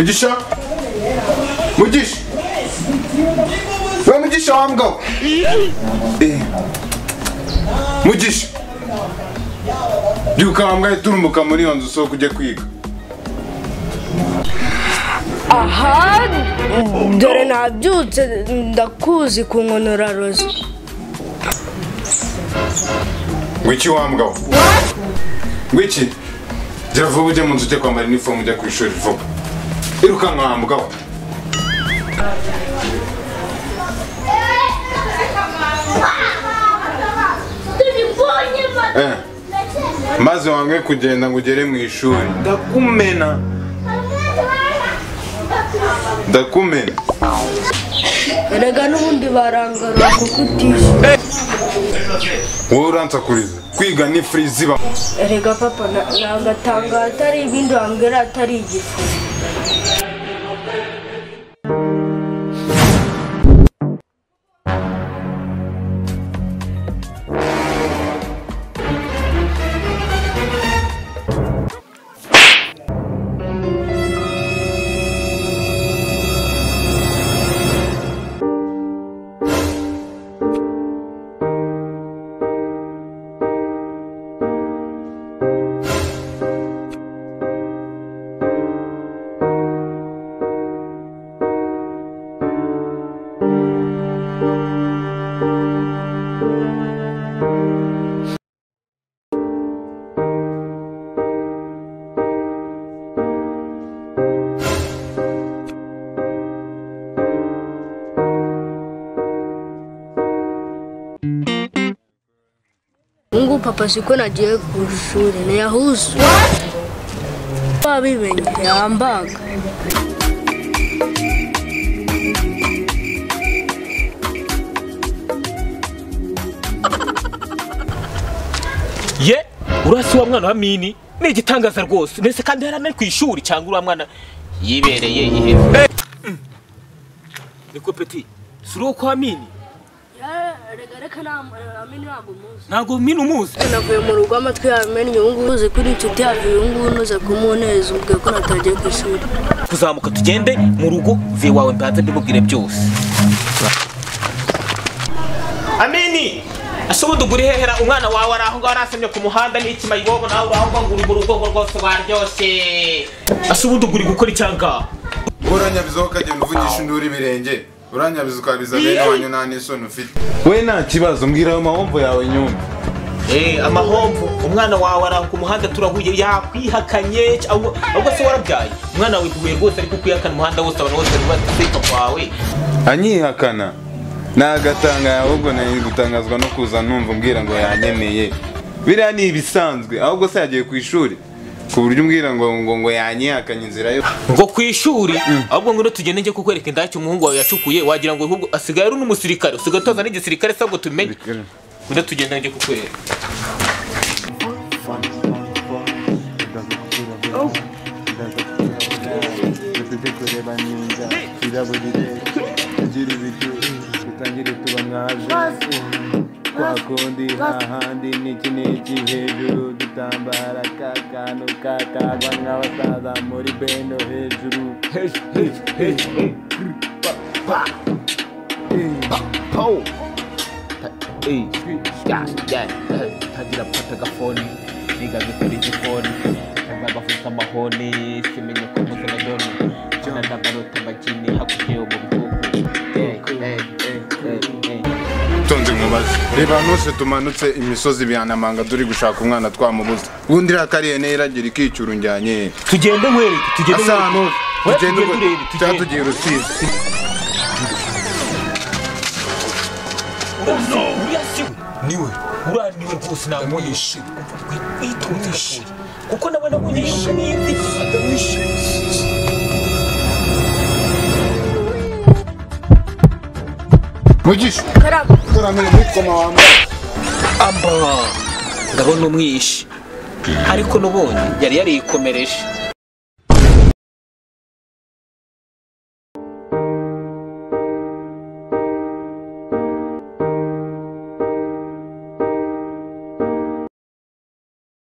Mugisha? Mugisha? We Mugisha wa mbwa. Mugisha. Byuka wa mbwa turumuka muri iyo nzu soko ujye kwiga. Aha, dore nabyutse ndakuzi ku nkonora Roza. Ngwiki wa mbwa. Ngwiki. Gira vuba ujye mu nzu ujye kwambara inifomu ujya ku ishuri vuba. Irukanka wa mbwa. Maze wange kugenda ngo ugere mu ishuri. Ndakumena. Ndakumena. Erega n'ubundi barangarura kuko utishyura. Wowe uransakuriza. Kwiga ni free ziba. Erega papa nagatanga atari ibindi wambwira atari igifu. Mungu papa siko nagiye ku ishuri ntiyahuze babimenye yambaga. Ye urasi wa mwana wa Mini ni igitangaza rwose ndetse kandi yaramye ku ishuri cyangwa uri mwana yibereye ihene. Niko petit suri kwa Mini. Ntabwo Mini umuzi. Navuye mu rugo amatwi yamennye ubu ngubu uzi kuri inshuti yawe uyu ngubu nuze kumuneza ubwe ko natagiye ku ishuri. Kuzamuka tugende mu rugo ve wawe mbanze mbimubwire byose. Amini asubundi uguri hehera umwana wawe ari aho ngaho arasamye ku muhanda n'ikima ibobo nawe uri aho ngaho ngo urugo rwose waryoshye. Asubundi uguri gukora icyanga. Uranyabiza ukagenda uvugisha induru ibirenge. Uranyabiza ukabiza bene wanyu nta n'isoni ufite. We nta kibazo mbwira ayo mahomvo yawe nyumva. Amahomvo umwana wawe ari ku muhanda turahuye yakwihakanye ahubwo se warabyaye. Umwana wawe duhuye rwose ariko kwihakana umuhanda wose abantu bose bari bati wawe. Anyihakana nagatanga ahubwo nari gutangazwa no kuza numva mbwira ngo yanyemeye. Biriya ni ibisanzwe ahubwo se yagiye ku ishuri. Ku buryo umbwira ngo ngo ngo yanyihakanye inzira yo ngo ku ishuri ahubwo ngo tugende nje kukwereka indaki umuhungu wawe yacukuye wagira ngo ahubwo asigaye ari n'umusirikare usigaye toza n'igisirikare sabwo tumenye ngo tugende nje kukwereka. Kwakundi hahandi niki niki hejuru dutambara kakanu kakagwa nk'abasaza muri beno hejuru pa pa pa tagira pata gafoni nigaze kuri gikoni bafuta amahoni simenye ko mpuze na doni ndabarota bakini hakurya yo mu bitugu. Tonze nkubaze reba nose tumanutse imisozi bihanamanga turi gushaka umwana twamubuze ubundi iriya ne iragira ikicyura njyanye tugende nkwereke tugende tugende urebe tugiye Rusizi. Niwe uriya niwe rwose namwishe witonze kuko nawe nabonye n'indi atamwishe. Mugisha karame mwitwa wa amba ndabona umwishe ariko nubonye yari yarikomereje.